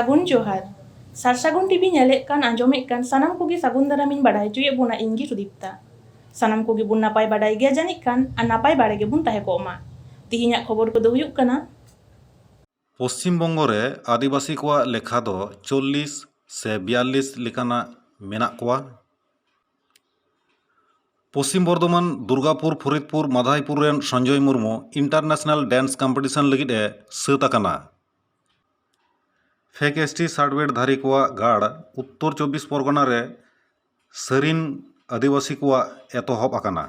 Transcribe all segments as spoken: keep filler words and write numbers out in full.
ᱥᱟᱹᱜᱩᱱ ᱡᱚᱦᱟᱨ᱾ ᱥᱟᱨᱥᱟᱹᱜᱩᱱ ᱴᱤᱵᱷᱤ ᱧᱮᱞᱮᱫ ᱠᱟᱱ, ᱟᱸᱡᱚᱢᱮᱫ ᱠᱟᱱ ᱥᱟᱱᱟᱢ ᱠᱚᱜᱮ ᱥᱟᱹᱜᱩᱱ ᱫᱟᱨᱟᱢᱤᱧ ᱵᱟᱰᱟᱭ ᱦᱚᱪᱚᱭᱮᱫ ᱵᱚᱱᱟ, ᱤᱧ ᱜᱮ ᱥᱩᱫᱤᱯᱛᱟ᱾ ᱥᱟᱱᱟᱢ ᱠᱚᱜᱮ ᱵᱚᱱ ᱱᱟᱯᱟᱭ ᱵᱟᱰᱟᱭ ᱜᱮᱭᱟ ᱡᱟᱹᱱᱤᱡ ᱠᱷᱟᱱ, ᱟᱨ ᱱᱟᱯᱟᱭ ᱵᱟᱲᱟ ᱜᱮᱵᱚᱱ ᱛᱟᱦᱮᱸ ᱠᱚᱜ ᱢᱟ᱾ ᱛᱤᱦᱤᱧᱟᱜ ᱠᱷᱚᱵᱚᱨ ᱠᱚᱫᱚ ᱦᱩᱭᱩᱜ ᱠᱟᱱᱟ᱾ ᱯᱚᱥᱪᱤᱢ ᱵᱚᱝᱜᱚ ᱨᱮ ᱟᱹᱫᱤᱵᱟᱹᱥᱤ ᱠᱚᱣᱟᱜ ᱞᱮᱠᱷᱟ ᱫᱚ ᱪᱚᱞᱞᱤᱥ ᱥᱮ ᱵᱤᱭᱟᱞᱞᱤᱥ ᱞᱮᱠᱟᱱᱟᱜ ᱢᱮᱱᱟᱜ ᱠᱚᱣᱟ᱾ ᱯᱚᱥᱪᱤᱢ ᱵᱚᱨᱫᱷᱚᱢᱟᱱ ᱫᱩᱨᱜᱟᱯᱩᱨ ᱯᱷᱚᱨᱤᱫᱽᱯᱩᱨ ᱢᱟᱫᱷᱟᱭᱯᱩᱨ ᱨᱮᱱ Sanjay Murmu international dance competition ᱞᱟᱹᱜᱤᱫ ᱮ ᱥᱟᱹᱛ ᱟᱠᱟᱱᱟ᱾ ᱯᱷᱮᱠ ᱮᱥ ᱴᱤ ᱥᱟᱨᱴᱤᱯᱷᱤᱠᱮᱴ ᱫᱷᱟᱨᱤ ᱠᱚᱣᱟᱜ ᱜᱟᱲ ᱩᱛᱛᱚᱨ ᱪᱚᱵᱵᱤᱥ ᱯᱚᱨᱜᱚᱱᱟ ᱨᱮ ᱥᱟᱹᱨᱤᱱ ᱟᱹᱫᱤᱵᱟᱹᱥᱤ ᱠᱚᱣᱟᱜ ᱮᱛᱚᱦᱚᱵ ᱟᱠᱟᱱᱟ᱾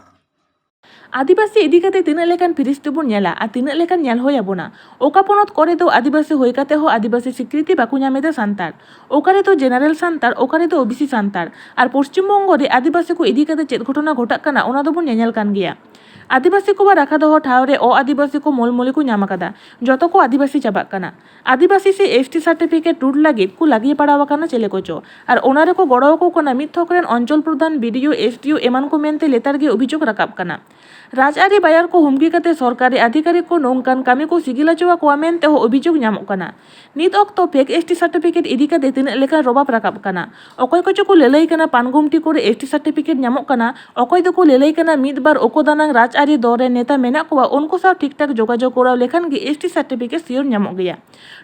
ᱟᱹᱫᱤᱵᱟᱹᱥᱤ ᱤᱫᱤ ᱠᱟᱛᱮ ᱛᱤᱱᱟᱹᱜ ᱞᱮᱠᱟᱱ ᱯᱷᱤᱨᱤᱥᱛᱤ ᱵᱚᱱ ᱧᱮᱞᱟ ᱟᱨ ᱛᱤᱱᱟᱹᱜ ᱞᱮᱠᱟᱱ ᱧᱮᱞ ᱦᱩᱭ ᱟᱵᱚᱱᱟ? ᱚᱠᱟ ᱯᱚᱱᱚᱛ ᱠᱚᱨᱮ ᱫᱚ ᱟᱹᱫᱤᱵᱟᱹᱥᱤ ᱦᱩᱭ ᱠᱟᱛᱮ ᱦᱚᱸ ᱟᱹᱫᱤᱵᱟᱹᱥᱤ ᱥᱤᱠᱨᱤᱛᱤ ᱵᱟᱠᱚ ᱧᱟᱢ ᱮᱫᱟ ᱥᱟᱱᱛᱟᱲ, ᱚᱠᱟ ᱨᱮᱫᱚ ᱡᱮᱱᱟᱨᱮᱞ ᱥᱟᱱᱛᱟᱲ, ᱚᱠᱟ ᱨᱮᱫᱚ ᱳᱵᱤᱥᱤ ᱥᱟᱱᱛᱟᱲ, ᱟᱨ ᱯᱚᱥᱪᱤᱢ ᱵᱚᱝᱜᱚ ᱨᱮ ᱟᱹᱫᱤᱵᱟᱹᱥᱤ ᱠᱚ ᱤᱫᱤ ᱠᱟᱛᱮ ᱪᱮᱫ ᱜᱷᱚᱴᱚᱱᱟ ᱜᱷᱚᱴᱟᱜ ᱠᱟᱱᱟ, ᱚᱱᱟ ᱫᱚᱵᱚᱱ ᱧᱮᱧᱮᱞ ᱠᱟᱱ ᱜᱮᱭᱟ᱾ ᱟᱹᱫᱤᱵᱟᱹᱥᱤ ᱠᱚᱣᱟᱜ ᱨᱟᱠᱷᱟ ᱫᱚᱦᱚ ᱴᱷᱟᱶ ᱨᱮ ᱚ ᱟᱹᱫᱤᱵᱟᱹᱥᱤ ᱠᱚ ᱢᱚᱞᱢᱚᱞᱤ ᱠᱚ ᱧᱟᱢ ᱟᱠᱟᱫᱟ, ᱡᱚᱛᱚ ᱠᱚ ᱟᱹᱫᱤᱵᱟᱹᱥᱤ ᱪᱟᱵᱟᱜ ᱠᱟᱱᱟ᱾ ᱟᱹᱫᱤᱵᱟᱹᱥᱤ ᱥᱮ ᱮᱥ ᱴᱤ ᱥᱟᱨᱴᱤᱯᱷᱤᱠᱮᱴ ᱴᱩᱨ ᱞᱟᱹᱜᱤᱫ ᱠᱚ ᱞᱟᱹᱜᱤᱭ ᱯᱟᱲᱟᱣ ᱟᱠᱟᱱᱟ ᱪᱮᱞᱮ ᱠᱚᱪᱚ, ᱟᱨ ᱚᱱᱟ ᱨᱮᱠᱚ ᱜᱚᱲᱚ ᱟᱠᱚ ᱠᱟᱱᱟ ᱢᱤᱫ ᱛᱷᱚᱠ ᱨᱮᱱ ᱚᱧᱪᱚᱞ ᱯᱨᱚᱫᱷᱟᱱ, ᱵᱤ ᱰᱤ ᱳ, ᱮᱥ ᱰᱤ ᱳ ᱮᱢᱟᱱ ᱠᱚ ᱢᱮᱱᱛᱮ ᱞᱮᱛᱟᱲ ᱜᱮ ᱚᱵᱷᱤᱡᱳᱜᱽ ᱨᱟᱠᱟᱵ ᱠᱟᱱᱟ᱾ ᱨᱟᱡᱽᱟᱹᱨᱤ ᱵᱟᱭᱟᱨ ᱠᱚ ᱦᱩᱢᱠᱤ ᱠᱟᱛᱮ ᱥᱚᱨᱠᱟᱨᱤ ᱟᱫᱷᱤᱠᱟᱨᱤᱠ ᱠᱚ ᱱᱚᱝᱠᱟᱱ ᱠᱟᱹᱢᱤ ᱠᱚ ᱥᱤᱜᱤᱞ ᱦᱚᱪᱚ ᱟᱠᱚᱣᱟ ᱢᱮᱱᱛᱮ ᱦᱚᱸ ᱚᱵᱷᱤᱡᱳᱜᱽ ᱧᱟᱢᱚᱜ ᱠᱟᱱᱟ᱾ ᱱᱤᱛ ᱚᱠᱛᱚ ᱯᱷᱮᱠ ᱮᱥ ᱴᱤ ᱥᱟᱨᱴᱤᱯᱷᱤᱠᱮᱴ ᱤᱫᱤ ᱠᱟᱛᱮ ᱛᱤᱱᱟᱹᱜ ᱞᱮᱠᱟᱱ ᱨᱚᱵᱟᱵ ᱨᱟᱠᱟᱵ ᱠᱟᱱᱟ᱾ ᱚᱠᱚᱭ ᱠᱚᱪᱚ ᱠᱚ ᱞᱟᱹᱞᱟᱹᱭ ᱠᱟᱱᱟ ᱯᱟᱱᱜᱩᱢᱴᱤ ᱠᱚᱨᱮ ᱮᱥ ᱴᱤ ᱥᱟᱨᱴᱤᱯᱷᱤᱠᱮᱴ ᱧᱟᱢᱚᱜ ᱠᱟᱱᱟ, ᱚᱠᱚᱭ ᱫᱚᱠᱚ ᱞᱟᱹᱞᱟᱹᱭ ᱠᱟᱱᱟ ᱢᱤᱫ ᱵᱟᱨ ᱚᱠᱚ ᱫᱟᱱᱟᱝ ᱨᱟᱡᱽᱟᱹᱨᱤ ᱫᱚᱞ ᱨᱮ ᱱᱮᱛᱟ ᱢᱮᱱᱟᱜ ᱠᱚᱣᱟ, ᱩᱱᱠᱩ ᱥᱟᱶ ᱴᱷᱤᱠ ᱴᱷᱟᱠ ᱡᱳᱜᱟᱡᱳᱜᱽ ᱠᱚᱨᱟᱣ ᱞᱮᱠᱷᱟᱱ ᱜᱮ ᱮᱥ ᱴᱤ ᱥᱟᱨᱴᱤᱯᱷᱤᱠᱮᱴ ᱥᱤᱭᱳᱨ ᱧᱟᱢᱚᱜ ᱜᱮᱭᱟ᱾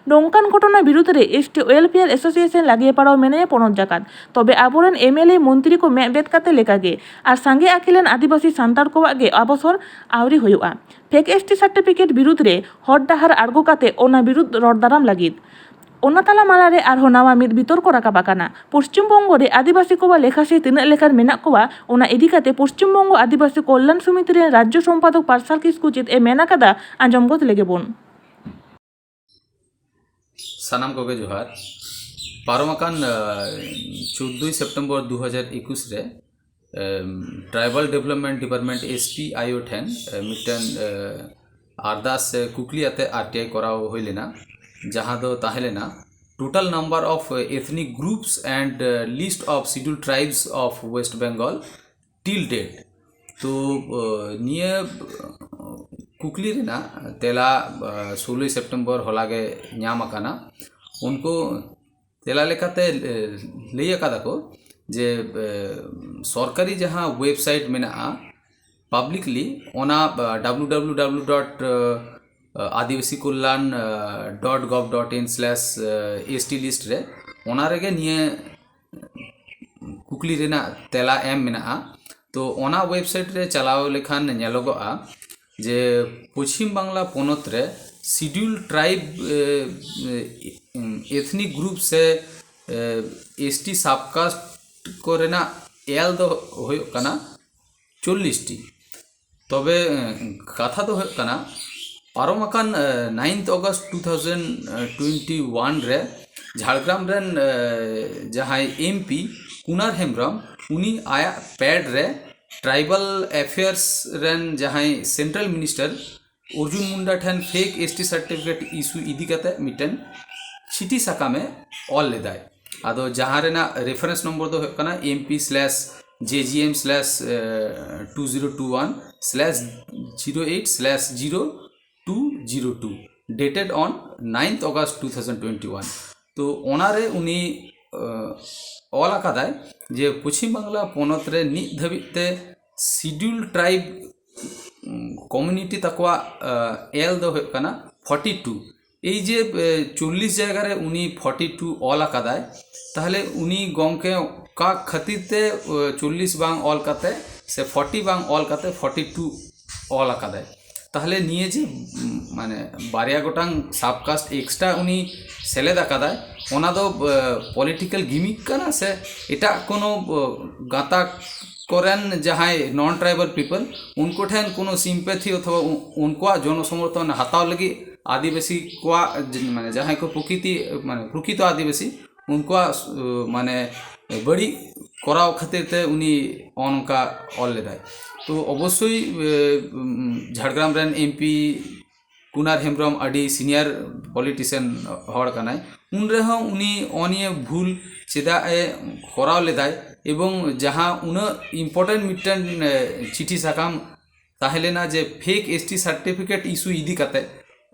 ᱱᱚᱝᱠᱟᱱ ᱜᱷᱚᱴᱚᱱᱟ ᱵᱤᱨᱩᱫᱽ ᱨᱮ ᱮᱥ ᱴᱤ ᱳᱭᱮᱞᱯᱷᱮᱭᱟᱨ ᱮᱥᱳᱥᱤᱭᱮᱥᱚᱱ ᱞᱟᱹᱜᱤᱭ ᱯᱟᱲᱟᱣ ᱢᱮᱱᱟᱭᱟ ᱯᱚᱱᱚᱛ ᱡᱟᱠᱟᱛ᱾ ᱛᱚᱵᱮ ᱟᱵᱚᱨᱮᱱ ᱮᱢ ᱮᱞ ᱮ ᱢᱚᱱᱛᱨᱤ ᱠᱚ ᱢᱮᱫ ᱵᱮᱫ ᱠᱟᱛᱮ ᱞᱮᱠᱟᱜᱮ ᱟᱨ ᱥᱟᱸᱜᱮ ᱟᱹᱠᱤᱞᱟᱱ ᱟᱹᱫᱤᱵᱟᱹᱥᱤ ᱥᱟᱱᱛᱟᱲ ᱠᱚᱣᱟᱜ ᱜᱮ ᱚᱵᱚᱥᱚᱨ ᱟᱹᱣᱨᱤ ᱦᱩᱭᱩᱜᱼᱟ᱾ ᱯᱷᱮᱠ ᱮᱥ ᱴᱤ ᱥᱟᱨᱴᱤᱯᱷᱤᱠᱮᱴ ᱵᱤᱨᱩᱫᱽ ᱨᱮ ᱦᱚᱨ ᱰᱟᱦᱟᱨ ᱟᱬᱜᱚ ᱠᱟᱛᱮ ᱚᱱᱟ ᱵᱤᱨᱩᱫᱽ ᱨᱚᱲ ᱫᱟᱨᱟᱢ ᱞᱟᱹᱜᱤᱫ᱾ ᱚᱱᱟ ᱛᱟᱞᱟ ᱢᱟᱞᱟ ᱨᱮ ᱟᱨᱦᱚᱸ ᱱᱟᱣᱟ ᱢᱤᱫ ᱵᱤᱛᱚᱨᱠᱚ ᱨᱟᱠᱟᱵ ᱟᱠᱟᱱᱟ᱾ ᱯᱚᱥᱪᱤᱢ ᱵᱚᱝᱜᱚ ᱨᱮ ᱟᱹᱫᱤᱵᱟᱹᱥᱤ ᱠᱚᱣᱟᱜ ᱞᱮᱠᱷᱟ ᱥᱮ ᱛᱤᱱᱟᱹᱜ ᱞᱮᱠᱟᱱ ᱢᱮᱱᱟᱜ ᱠᱚᱣᱟ, ᱚᱱᱟ ᱤᱫᱤ ᱠᱟᱛᱮ ᱯᱚᱥᱪᱤᱢ ᱵᱚᱝᱜᱚ ᱟᱹᱫᱤᱵᱟᱹᱥᱤ ᱠᱚᱞᱭᱟᱱ ᱥᱚᱢᱤᱛᱤ ᱨᱮᱱ ᱨᱟᱡᱽᱡᱚ ᱥᱚᱢᱯᱟᱫᱚᱠ ᱯᱟᱨᱥᱟᱞ ᱠᱤᱥᱠᱩ ᱪᱮᱫ ᱮ ᱢᱮᱱ ᱟᱠᱟᱫᱟ, ᱟᱸᱡᱚᱢ ᱜᱚᱫ ᱞᱮᱜᱮ ᱵᱚᱱ᱾ ᱥᱟᱱᱟᱢ ᱠᱚᱜᱮ ᱡᱚᱦᱟᱨ᱾ ᱯᱟᱨᱚᱢ ᱟᱠᱟᱱ, ᱟᱸ, ᱪᱳᱫᱽᱫᱳᱭ ᱥᱮᱯᱴᱮᱢᱵᱚᱨ ᱫᱩ ᱦᱟᱡᱟᱨ ᱮᱠᱩᱥ ᱨᱮ, ᱟᱸ, tribal development department, S T ᱟᱭᱳ ᱴᱷᱮᱱ, ᱟᱸ, ᱢᱤᱫᱴᱟᱝ, ᱟᱸ, ᱟᱨᱫᱟᱥ ᱥᱮ ᱠᱩᱠᱞᱤ ᱟᱛᱮ ᱟᱨ ᱴᱤ ᱟᱭ ᱠᱚᱨᱟᱣ ᱦᱩᱭ ᱞᱮᱱᱟ, ᱡᱟᱦᱟᱸ ᱫᱚ ᱛᱟᱦᱮᱸ ᱞᱮᱱᱟ, Total number of, uh, ethnic groups and, uh, list of scheduled tribes of West Bengal till date. ᱛᱚ, ᱟᱸ, ᱱᱤᱭᱟᱹ, ᱟᱸ, ᱠᱩᱠᱞᱤ ᱨᱮᱱᱟᱜ ᱛᱮᱞᱟ, ᱟᱸ, ᱥᱳᱞᱳᱭ ᱥᱮᱯᱴᱮᱢᱵᱚᱨ ᱦᱚᱞᱟ ᱜᱮ ᱧᱟᱢ ᱟᱠᱟᱱᱟ᱾ ᱩᱱᱠᱩ ᱛᱮᱞᱟ ᱞᱮᱠᱟᱛᱮ ᱞᱟᱹᱭ ᱟᱠᱟᱫᱟ ᱠᱚ ᱡᱮ ᱥᱚᱨᱠᱟᱨᱤ ᱡᱟᱦᱟᱸ ᱳᱭᱮᱵᱽᱥᱟᱭᱤᱴ ᱢᱮᱱᱟᱜᱼᱟ ᱯᱟᱵᱽᱞᱤᱠᱞᱤ, ᱚᱱᱟ W W W dot Adibasi Kalyan dot gov dot in slash S T list ᱨᱮ, ᱚᱱᱟ ᱨᱮᱜᱮ ᱱᱤᱭᱟᱹ ᱠᱩᱠᱞᱤ ᱨᱮᱱᱟᱜ ᱛᱮᱞᱟ ᱮᱢ ᱢᱮᱱᱟᱜᱼᱟ᱾ ᱛᱚ ᱚᱱᱟ ᱳᱭᱮᱵᱽᱥᱟᱭᱤᱴ ᱨᱮ ᱪᱟᱞᱟᱣ ᱞᱮᱠᱷᱟᱱ ᱧᱮᱞᱚᱜᱚᱜᱼᱟ ᱡᱮ ᱯᱚᱪᱷᱤᱢ ᱵᱟᱝᱞᱟ ᱯᱚᱱᱚᱛ ᱨᱮ ᱥᱤᱰᱤᱭᱩᱞ ᱴᱨᱟᱭᱤᱵᱽ ᱮᱛᱷᱱᱤᱠ ᱜᱨᱩᱯ ᱥᱮ ᱮᱥ ᱴᱤ ᱥᱟᱵᱠᱟᱥᱴ ᱠᱚᱨᱮᱱᱟᱜ ᱮᱞ ᱫᱚ ᱦᱩᱭᱩᱜ ᱠᱟᱱᱟ ᱪᱚᱞᱞᱤᱥ ᱴᱤ᱾ ᱛᱚᱵᱮ ᱠᱟᱛᱷᱟ ᱫᱚ ᱦᱩᱭᱩᱜ ᱠᱟᱱᱟ, ᱯᱟᱨᱚᱢ ᱟᱠᱟᱱ ninth August two thousand twenty one ᱨᱮ ᱡᱷᱟᱲᱜᱨᱟᱢ ᱨᱮᱱ ᱡᱟᱦᱟᱸᱭ ᱮᱢ ᱯᱤ ᱠᱩᱱᱟᱨ ᱦᱮᱢᱵᱨᱚᱢ, ᱩᱱᱤ ᱟᱭᱟᱜ ᱯᱮᱰ ᱨᱮ ᱴᱨᱟᱭᱵᱟᱞ ᱮᱯᱷᱮᱭᱟᱨᱥ ᱨᱮᱱ ᱡᱟᱦᱟᱸᱭ ᱥᱮᱱᱴᱨᱟᱞ ᱢᱤᱱᱤᱥᱴᱟᱨ ᱚᱨᱡᱩᱱ ᱢᱩᱱᱰᱟ ᱴᱷᱮᱱ ᱯᱷᱮᱠ ᱮᱥ ᱴᱤ ᱥᱟᱨᱴᱤᱯᱷᱤᱠᱮᱴ ᱤᱥᱩ ᱤᱫᱤ ᱠᱟᱛᱮ ᱢᱤᱫᱴᱮᱱ ᱪᱤᱴᱷᱤ ᱥᱟᱠᱟᱢᱮ ᱚᱞ ᱞᱮᱫᱟᱭ᱾ ᱟᱫᱚ ᱡᱟᱦᱟᱸ ᱨᱮᱱᱟᱜ ᱨᱮᱯᱷᱟᱨᱮᱱᱥ ᱱᱚᱢᱵᱚᱨ ᱫᱚ ᱦᱩᱭᱩᱜ ᱠᱟᱱᱟ ᱮᱢ P slash J G M slash two zero two one slash zero eight slash zero two zero two, dated on ninth August two thousand twenty one. ᱛᱚ ᱚᱱᱟᱨᱮ ᱩᱱᱤ ᱚᱞ ᱟᱠᱟᱫᱟᱭ ᱡᱮ ᱯᱚᱪᱷᱤᱢ ᱵᱟᱝᱞᱟ ᱯᱚᱱᱚᱛ ᱨᱮ ᱱᱤᱛ ᱫᱷᱟᱹᱵᱤᱡ ᱛᱮ ᱥᱤᱰᱤᱭᱩᱞ ᱴᱨᱟᱭᱤᱵᱽ ᱠᱚᱢᱤᱭᱩᱱᱤᱴᱤ ᱛᱟᱠᱚᱣᱟᱜ ᱮᱞ ᱫᱚ ᱦᱩᱭᱩᱜ ᱠᱟᱱᱟ ᱯᱷᱚᱨᱴᱤ ᱴᱩ᱾ ᱮᱭ ᱡᱮ ᱪᱚᱞᱞᱤᱥ ᱡᱟᱭᱜᱟ ᱨᱮ ᱩᱱᱤ ᱯᱷᱚᱨᱴᱤ ᱴᱩ ᱚᱞ ᱟᱠᱟᱫᱟᱭ, ᱛᱟᱦᱚᱞᱮ ᱩᱱᱤ ᱜᱚᱢᱠᱮ ᱚᱠᱟ ᱠᱷᱟᱹᱛᱤᱨ ᱛᱮ ᱪᱚᱞᱞᱤᱥ ᱵᱟᱝ ᱚᱞ ᱠᱟᱛᱮ ᱥᱮ ᱯᱷᱚᱨᱴᱤ ᱵᱟᱝ ᱚᱞ ᱠᱟᱛᱮ ᱯᱷᱚᱨᱴᱤ ᱴᱩ ᱚᱞ ᱟᱠᱟᱫᱟᱭ? ᱛᱟᱦᱚᱞᱮ ᱱᱤᱭᱟᱹ ᱡᱮ ᱢᱟᱱᱮ ᱵᱟᱨᱭᱟ ᱜᱚᱴᱟᱝ ᱥᱟᱵᱠᱟᱥᱴ ᱮᱠᱥᱴᱨᱟ ᱩᱱᱤ ᱥᱮᱞᱮᱫ ᱟᱠᱟᱫᱟᱭ, ᱚᱱᱟ ᱫᱚ ᱯᱚᱞᱤᱴᱤᱠᱮᱞ ᱜᱤᱢᱤᱠ ᱠᱟᱱᱟ ᱥᱮ ᱮᱴᱟᱜ ᱠᱳᱱᱳ ᱜᱟᱛᱟᱠ ᱠᱚᱨᱮᱱ ᱡᱟᱦᱟᱸᱭ ᱱᱚᱱ ᱴᱨᱟᱭᱵᱟᱞ ᱯᱤᱯᱚᱞ, ᱩᱱᱠᱩ ᱴᱷᱮᱱ ᱠᱳᱱᱳ ᱥᱤᱢᱯᱮᱛᱷᱤ ᱚᱛᱷᱚᱵᱟ ᱩᱱᱠᱩᱣᱟᱜ ᱡᱚᱱᱚᱥᱚᱢᱚᱨᱛᱷᱚᱱ ᱦᱟᱛᱟᱣ ᱞᱟᱹᱜᱤᱫ ᱟᱹᱫᱤᱵᱟᱹᱥᱤ ᱠᱚᱣᱟᱜ ᱢᱟᱱᱮ ᱡᱟᱦᱟᱸᱭ ᱠᱚ ᱯᱨᱚᱠᱤᱛᱤ ᱢᱟᱱᱮ ᱯᱨᱚᱠᱤᱛᱚ ᱟᱹᱫᱤᱵᱟᱹᱥᱤ, ᱩᱱᱠᱩᱣᱟᱜ ᱢᱟᱱᱮ ᱵᱟᱹᱲᱤᱡ ᱠᱚᱨᱟᱣ ᱠᱷᱟᱹᱛᱤᱨ ᱛᱮ ᱩᱱᱤ ᱱᱚᱜᱼᱚ ᱱᱚᱝᱠᱟ ᱚᱞ ᱞᱮᱫᱟᱭ᱾ ᱛᱚ ᱚᱵᱚᱥᱥᱳᱭ ᱡᱷᱟᱲᱜᱨᱟᱢ ᱨᱮᱱ ᱮᱢ ᱯᱤ ᱠᱩᱱᱟᱨ ᱦᱮᱢᱵᱨᱚᱢ ᱟᱹᱰᱤ ᱥᱤᱱᱤᱭᱟᱨ ᱯᱚᱞᱤᱴᱤᱥᱤᱭᱟᱱ ᱦᱚᱲ ᱠᱟᱱᱟᱭ, ᱩᱱ ᱨᱮᱦᱚᱸ ᱩᱱᱤ ᱱᱚᱜᱼᱚ ᱱᱤᱭᱟᱹ ᱵᱷᱩᱞ ᱪᱮᱫᱟᱜ ᱮ ᱠᱚᱨᱟᱣ ᱞᱮᱫᱟᱭ? ᱮᱵᱚᱝ ᱡᱟᱦᱟᱸ ᱩᱱᱟᱹᱜ ᱤᱢᱯᱚᱨᱴᱮᱱᱴ ᱢᱤᱫᱴᱮᱱ ᱪᱤᱴᱷᱤ ᱥᱟᱠᱟᱢ ᱛᱟᱦᱮᱸ ᱞᱮᱱᱟ ᱡᱮ ᱯᱷᱮᱠ ᱮᱥ ᱴᱤ ᱥᱟᱨᱴᱤᱯᱷᱤᱠᱮᱴ ᱤᱥᱩ ᱤᱫᱤ ᱠᱟᱛᱮ,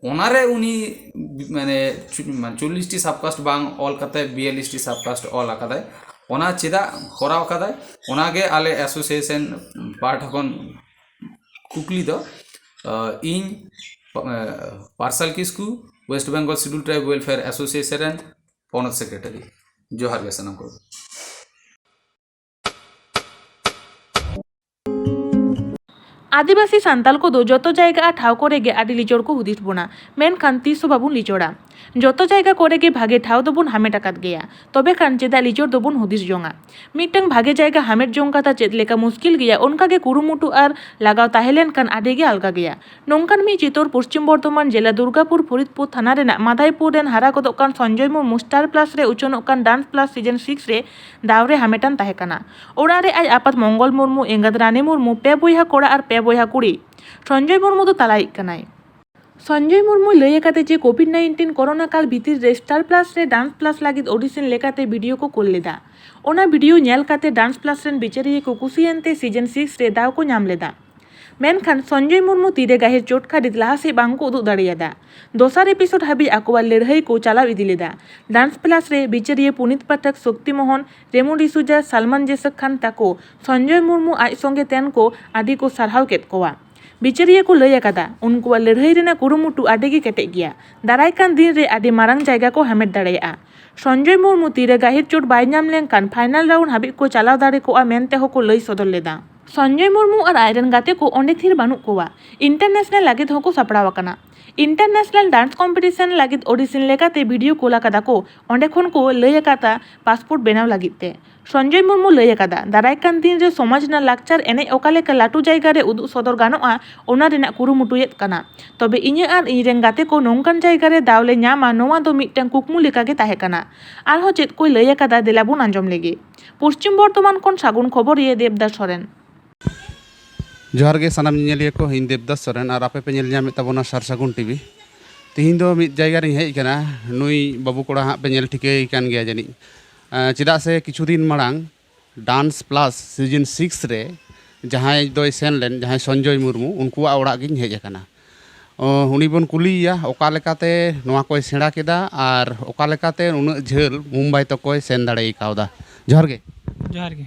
ᱚᱱᱟᱨᱮ ᱩᱱᱤ ᱢᱟᱱᱮ ᱪᱩ- ᱢᱟᱱᱮ ᱪᱚᱞᱞᱤᱥ ᱴᱤ ᱥᱟᱵᱠᱟᱥᱴ ᱵᱟᱝ ᱚᱞ ᱠᱟᱛᱮ ᱵᱤᱭᱟᱞᱞᱤᱥ ᱴᱤ ᱥᱟᱵᱠᱟᱥᱴ ᱚᱞ ᱟᱠᱟᱫᱟᱭ᱾ ᱚᱱᱟ ᱪᱮᱫᱟᱜ ᱠᱚᱨᱟᱣ ᱟᱠᱟᱫᱟᱭ, ᱚᱱᱟᱜᱮ ᱟᱞᱮ ᱮᱥᱳᱥᱤᱭᱮᱥᱚᱱ ᱯᱟᱦᱴᱟ ᱠᱷᱚᱱ ᱠᱩᱠᱞᱤ ᱫᱚ᱾ ᱟᱸ, ᱤᱧ ᱯᱟ- ᱟᱸ, ᱯᱟᱨᱥᱟᱞ ᱠᱤᱥᱠᱩ, ᱳᱭᱮᱥᱴ ᱵᱮᱝᱜᱚᱞ ᱥᱤᱰᱩᱞ ᱴᱨᱟᱭᱤᱵᱽ ᱳᱭᱮᱞᱯᱷᱮᱭᱟᱨ ᱮᱥᱳᱥᱤᱭᱮᱥᱚᱱ ᱨᱮᱱ ᱯᱚᱱᱚᱛ ᱥᱮᱠᱨᱮᱴᱟᱨᱤ᱾ ᱡᱚᱦᱟᱨ ᱜᱮ ᱥᱟᱱᱟᱢ ᱠᱚ᱾ ᱟᱹᱫᱤᱵᱟᱹᱥᱤ ᱥᱟᱱᱛᱟᱞ ᱠᱚᱫᱚ ᱡᱚᱛᱚ ᱡᱟᱭᱜᱟ ᱟᱨ ᱴᱷᱟᱶ ᱠᱚᱨᱮ ᱜᱮ ᱟᱹᱰᱤ ᱞᱤᱪᱚᱲ ᱠᱚ ᱦᱩᱫᱤᱥ ᱵᱚᱱᱟ, ᱢᱮᱱᱠᱷᱟᱱ ᱛᱤᱥ ᱦᱚᱸ ᱵᱟᱵᱚᱱ ᱞᱤᱪᱚᱲᱟ᱾ ᱡᱚᱛᱚ ᱡᱟᱭᱜᱟ ᱠᱚᱨᱮ ᱜᱮ ᱵᱷᱟᱜᱮ ᱴᱷᱟᱶ ᱫᱚᱵᱚᱱ ᱦᱟᱢᱮᱴ ᱟᱠᱟᱫ ᱜᱮᱭᱟ, ᱛᱚᱵᱮ ᱠᱷᱟᱱ ᱪᱮᱫᱟᱜ ᱞᱤᱪᱚᱲ ᱫᱚᱵᱚᱱ ᱦᱩᱫᱤᱥ ᱡᱚᱝᱟ? ᱢᱤᱫᱴᱟᱝ ᱵᱷᱟᱜᱮ ᱡᱟᱭᱜᱟ ᱦᱟᱢᱮᱴ ᱡᱚᱝ ᱠᱟᱛᱷᱟ ᱪᱮᱫ ᱞᱮᱠᱟ ᱢᱩᱥᱠᱤᱞ ᱜᱮᱭᱟ, ᱚᱱᱠᱟ ᱜᱮ ᱠᱩᱨᱩᱢᱩᱴᱩ ᱟᱨ ᱞᱟᱜᱟᱣ ᱛᱟᱦᱮᱸ ᱞᱮᱱᱠᱷᱟᱱ ᱟᱹᱰᱤ ᱜᱮ ᱟᱞᱜᱟ ᱜᱮᱭᱟ᱾ ᱱᱚᱝᱠᱟᱱ ᱢᱤᱫ ᱪᱤᱛᱟᱹᱨ ᱯᱚᱥᱪᱤᱢ ᱵᱚᱨᱫᱷᱚᱢᱟᱱ ᱡᱮᱞᱟ ᱫᱩᱨᱜᱟᱯᱩᱨ ᱯᱷᱚᱨᱤᱫᱯᱩᱨ ᱛᱷᱟᱱᱟ ᱨᱮᱱᱟᱜ ᱢᱟᱫᱷᱟᱭᱯᱩᱨ ᱨᱮᱱ ᱦᱟᱨᱟ ᱜᱚᱫᱚᱜ ᱠᱟᱱ ᱥᱚᱧᱡᱚᱭ ᱢᱩᱨᱢᱩ ᱥᱴᱟᱨ ᱯᱞᱟᱥ ᱨᱮ ᱩᱪᱷᱟᱹᱱᱚᱜ ᱠᱟᱱ ᱰᱟᱱᱥ ᱯᱞᱟᱥ ᱥᱤᱡᱚᱱ ᱥᱤᱠᱥ ᱨᱮ ᱫᱟᱣ ᱨᱮ ᱦᱟᱢᱮᱴᱟᱱ ᱛᱟᱦᱮᱸ ᱠᱟᱱᱟ᱾ ᱚᱲᱟᱜ ᱨᱮ ᱟᱡ ᱟᱯᱟᱛ ᱢᱚᱝᱜᱚᱞ ᱢᱩᱨᱢᱩ, ᱮᱸᱜᱟᱛ ᱨᱟᱱᱤ ᱢᱩᱨᱢᱩ, ᱯᱮ ᱵᱚᱭᱦᱟ ᱠᱚᱲᱟ ᱟᱨ ᱯᱮ ᱵᱚᱭᱦᱟ ᱠᱩᱲᱤ᱾ ᱥᱚᱧᱡᱚᱭ ᱢᱩᱨᱢᱩ ᱫᱚ ᱛᱟᱞᱟᱭᱤᱡ ᱠᱟᱱᱟᱭ᱾ ᱥᱚᱧᱡᱚᱭ ᱢᱩᱨᱢᱩᱭ ᱞᱟᱹᱭ ᱟᱠᱟᱫᱟ ᱡᱮ ᱠᱳᱵᱷᱤᱰ ᱱᱟᱭᱤᱱᱴᱤᱱ ᱠᱚᱨᱳᱱᱟ ᱠᱟᱞ ᱵᱷᱤᱛᱤᱨ ᱨᱮ ᱥᱴᱟᱨ ᱯᱞᱟᱥ ᱨᱮ ᱰᱟᱱᱥ ᱯᱞᱟᱥ ᱞᱟᱹᱜᱤᱫ ᱚᱰᱤᱥᱚᱱ ᱞᱮᱠᱟᱛᱮ ᱵᱷᱤᱰᱤᱭᱳ ᱠᱚ ᱠᱩᱞ ᱞᱮᱫᱟ᱾ ᱚᱱᱟ ᱵᱷᱤᱰᱤᱭᱳ ᱧᱮᱞ ᱠᱟᱛᱮ ᱰᱟᱱᱥ ᱯᱞᱟᱥ ᱨᱮᱱ ᱵᱤᱪᱟᱹᱨᱤᱭᱟᱹ ᱠᱚ ᱠᱩᱥᱤᱭᱮᱱ ᱛᱮ ᱥᱤᱡᱚᱱ ᱥᱤᱠᱥ ᱨᱮ ᱫᱟᱣ ᱠᱚ ᱧᱟᱢ ᱞᱮᱫᱟ᱾ ᱢᱮᱱᱠᱷᱟᱱ ᱥᱚᱧᱡᱚᱭ ᱢᱩᱨᱢᱩ ᱛᱤᱨᱮ ᱜᱟᱹᱦᱤᱨ ᱪᱳᱴ ᱠᱷᱟᱹᱛᱤᱨ ᱞᱟᱦᱟ ᱥᱮᱫ ᱵᱟᱝ ᱠᱚ ᱩᱫᱩᱜ ᱫᱟᱲᱮᱭᱟᱫᱟ᱾ ᱫᱚᱥᱟᱨ ᱮᱯᱤᱥᱳᱰ ᱦᱟᱹᱵᱤᱡ ᱟᱠᱚᱣᱟᱜ ᱞᱟᱹᱲᱦᱟᱹᱭ ᱠᱚ ᱪᱟᱞᱟᱣ ᱤᱫᱤ ᱞᱮᱫᱟ᱾ ᱰᱟᱱᱥ ᱯᱞᱟᱥ ᱨᱮ ᱵᱤᱪᱟᱹᱨᱤᱭᱟᱹ ᱯᱩᱱᱤᱛ ᱯᱟᱴᱷᱚᱠ, ᱥᱚᱠᱛᱤ ᱢᱳᱦᱚᱱ, ᱨᱮᱢᱩ ᱰᱤᱥᱩᱡᱟ, ᱥᱟᱞᱢᱟᱱ ᱡᱮᱥᱚᱠ ᱠᱷᱟᱱ ᱛᱟᱠᱚ ᱥᱚᱧᱡᱚᱭ ᱢᱩᱨᱢᱩ ᱟᱡ ᱥᱚᱸᱜᱮ ᱛᱮᱱ ᱠᱚ ᱟᱹᱰᱤ ᱠᱚ ᱥᱟᱨᱦᱟᱣ ᱠᱮᱫ ᱠᱚᱣᱟ᱾ ᱵᱤᱪᱟᱹᱨᱤᱭᱟᱹ ᱠᱚ ᱞᱟᱹᱭ ᱟᱠᱟᱫᱟ, ᱩᱱᱠᱩᱣᱟᱜ ᱞᱟᱹᱲᱦᱟᱹᱭ ᱨᱮᱱᱟᱜ ᱠᱩᱨᱩᱢᱩᱴᱩ ᱟᱹᱰᱤ ᱜᱮ ᱠᱮᱴᱮᱡ ᱜᱮᱭᱟ᱾ ᱫᱟᱨᱟᱭ ᱠᱟᱱ ᱫᱤᱱ ᱨᱮ ᱟᱹᱰᱤ ᱢᱟᱨᱟᱝ ᱡᱟᱭᱜᱟ ᱠᱚ ᱦᱟᱢᱮᱴ ᱫᱟᱲᱮᱭᱟᱜᱼᱟ᱾ ᱥᱚᱧᱡᱚᱭ ᱢᱩᱨᱢᱩ ᱛᱤᱨᱮ ᱜᱟᱹᱦᱤᱨ ᱪᱳᱴ ᱵᱟᱭ ᱧᱟᱢ ᱞᱮᱱᱠᱷᱟᱱ ᱯᱷᱟᱭᱱᱟᱞ ᱨᱟᱣᱩᱱᱰ ᱦᱟᱹᱵᱤᱡ ᱠᱚ ᱪᱟᱞᱟᱣ ᱫᱟᱲᱮ ᱠᱚᱜᱼᱟ ᱢᱮᱱᱛᱮ ᱦᱚᱸᱠᱚ ᱞᱟᱹᱭ ᱥᱚᱫᱚᱨ ᱞᱮᱫᱟ᱾ ᱥᱚᱧᱡᱚᱭ ᱢᱩᱨᱢᱩ ᱟᱨ ᱟᱡᱨᱮᱱ ᱜᱟᱛᱮ ᱠᱚ ᱚᱸᱰᱮ ᱛᱷᱤᱨ ᱵᱟᱹᱱᱩᱜ ᱠᱚᱣᱟ᱾ ᱤᱱᱴᱟᱨᱱᱮᱥᱱᱟᱞ ᱞᱟᱹᱜᱤᱫ ᱦᱚᱸᱠᱚ ᱥᱟᱯᱲᱟᱣ ᱟᱠᱟᱱᱟ᱾ ᱤᱱᱴᱟᱨᱱᱮᱥᱱᱟᱞ ᱰᱟᱱᱥ ᱠᱚᱢᱯᱤᱴᱤᱥᱚᱱ ᱞᱟᱹᱜᱤᱫ ᱚᱰᱤᱥᱚᱱ ᱞᱮᱠᱟᱛᱮ ᱵᱷᱤᱰᱤᱭᱳ ᱠᱳᱞ ᱟᱠᱟᱫᱟ ᱠᱚ᱾ ᱚᱸᱰᱮ ᱠᱷᱚᱱ ᱠᱚ ᱞᱟᱹᱭ ᱟᱠᱟᱫᱟ ᱯᱟᱥᱯᱳᱨᱴ ᱵᱮᱱᱟᱣ ᱞᱟᱹᱜᱤᱫ ᱛᱮ᱾ ᱥᱚᱧᱡᱚᱭ ᱢᱩᱨᱢᱩ ᱞᱟᱹᱭ ᱟᱠᱟᱫᱟ, ᱫᱟᱨᱟᱭ ᱠᱟᱱ ᱫᱤᱱ ᱨᱮ ᱥᱚᱢᱟᱡᱽ ᱨᱮᱱᱟᱜ ᱞᱟᱠᱪᱟᱨ ᱮᱱᱮᱡ ᱚᱠᱟ ᱞᱮᱠᱟ ᱞᱟᱹᱴᱩ ᱡᱟᱭᱜᱟ ᱨᱮ ᱩᱫᱩᱜ ᱥᱚᱫᱚᱨ ᱜᱟᱱᱚᱜᱼᱟ, ᱚᱱᱟ ᱨᱮᱱᱟᱜ ᱠᱩᱨᱩᱢᱩᱴᱩᱭᱮᱫ ᱠᱟᱱᱟ᱾ ᱛᱚᱵᱮ ᱤᱧᱟᱹᱜ ᱟᱨ ᱤᱧ ᱨᱮᱱ ᱜᱟᱛᱮ ᱠᱚ ᱱᱚᱝᱠᱟᱱ ᱡᱟᱭᱜᱟ ᱨᱮ ᱫᱟᱣ ᱞᱮ ᱧᱟᱢᱟ, ᱱᱚᱣᱟ ᱫᱚ ᱢᱤᱫᱴᱟᱝ ᱠᱩᱠᱢᱩ ᱞᱮᱠᱟ ᱜᱮ ᱛᱟᱦᱮᱸ ᱠᱟᱱᱟ᱾ ᱟᱨᱦᱚᱸ ᱪᱮᱫ ᱠᱚᱭ ᱞᱟᱹᱭ ᱟᱠᱟᱫᱟ, ᱫᱮᱞᱟ ᱵᱚᱱ ᱟᱸᱡᱚᱢ ᱞᱮᱜᱮ᱾ ᱯᱚᱥᱪᱤᱢ ᱵᱚᱨᱫᱷᱚᱢᱟᱱ ᱠᱷᱚᱱ ᱥᱟᱹᱜᱩᱱ ᱠᱷᱚᱵᱚᱨᱤᱭᱟᱹ ᱫᱮᱵᱽᱫᱟᱥ ᱥᱚᱨᱮᱱ᱾ ᱡᱚᱦᱟᱨ ᱜᱮ ᱥᱟᱱᱟᱢ ᱧᱮᱧᱮᱞᱤᱭᱟᱹ ᱠᱚ, ᱤᱧ ᱫᱮᱵᱽᱫᱟᱥ ᱥᱚᱨᱮᱱ ᱟᱨ ᱟᱯᱮ ᱯᱮ ᱧᱮᱞ ᱧᱟᱢᱮᱫ ᱛᱟᱵᱚᱱᱟ ᱥᱟᱨ ᱥᱟᱹᱜᱩᱱ ᱴᱤᱵᱷᱤ᱾ ᱛᱤᱦᱤᱧ ᱫᱚ ᱢᱤᱫ ᱡᱟᱭᱜᱟ ᱨᱤᱧ ᱦᱮᱡ ᱟᱠᱟᱱᱟ, ᱱᱩᱭ ᱵᱟᱹᱵᱩ ᱠᱚᱲᱟ ᱦᱟᱸᱜ ᱯᱮ ᱧᱮᱞ ᱴᱷᱤᱠᱟᱹᱭ ᱠᱟᱱ ᱜᱮᱭᱟ ᱡᱟᱹᱱᱤᱡ᱾ ᱟᱸ, ᱪᱮᱫᱟᱜ ᱥᱮ ᱠᱤᱪᱷᱩ ᱫᱤᱱ ᱢᱟᱲᱟᱝ ᱰᱟᱱᱥ ᱯᱞᱟᱥ ᱥᱤᱡᱤᱱ ᱥᱤᱠᱥ ᱨᱮ ᱡᱟᱦᱟᱸᱭ ᱫᱚᱭ ᱥᱮᱱ ᱞᱮᱱ, ᱡᱟᱦᱟᱸᱭ ᱥᱚᱧᱡᱚᱭ ᱢᱩᱨᱢᱩ, ᱩᱱᱠᱩᱣᱟᱜ ᱚᱲᱟᱜ ᱜᱤᱧ ᱦᱮᱡ ᱟᱠᱟᱱᱟ᱾ ᱚ, ᱩᱱᱤ ᱵᱚᱱ ᱠᱩᱞᱤᱭᱮᱭᱟ, ᱚᱠᱟ ᱞᱮᱠᱟᱛᱮ ᱱᱚᱣᱟ ᱠᱚᱭ ᱥᱮᱬᱟ ᱠᱮᱫᱟ ᱟᱨ ᱚᱠᱟ ᱞᱮᱠᱟᱛᱮ ᱩᱱᱟᱹᱜ ᱡᱷᱟᱹᱞ ᱢᱩᱢᱵᱟᱭ ᱛᱚᱠᱚᱭ ᱥᱮᱱ ᱫᱟᱲᱮ ᱠᱟᱣᱫᱟ᱾ ᱡᱚᱦᱟᱨ ᱜᱮ᱾ ᱡᱚᱦᱟᱨ ᱜᱮ᱾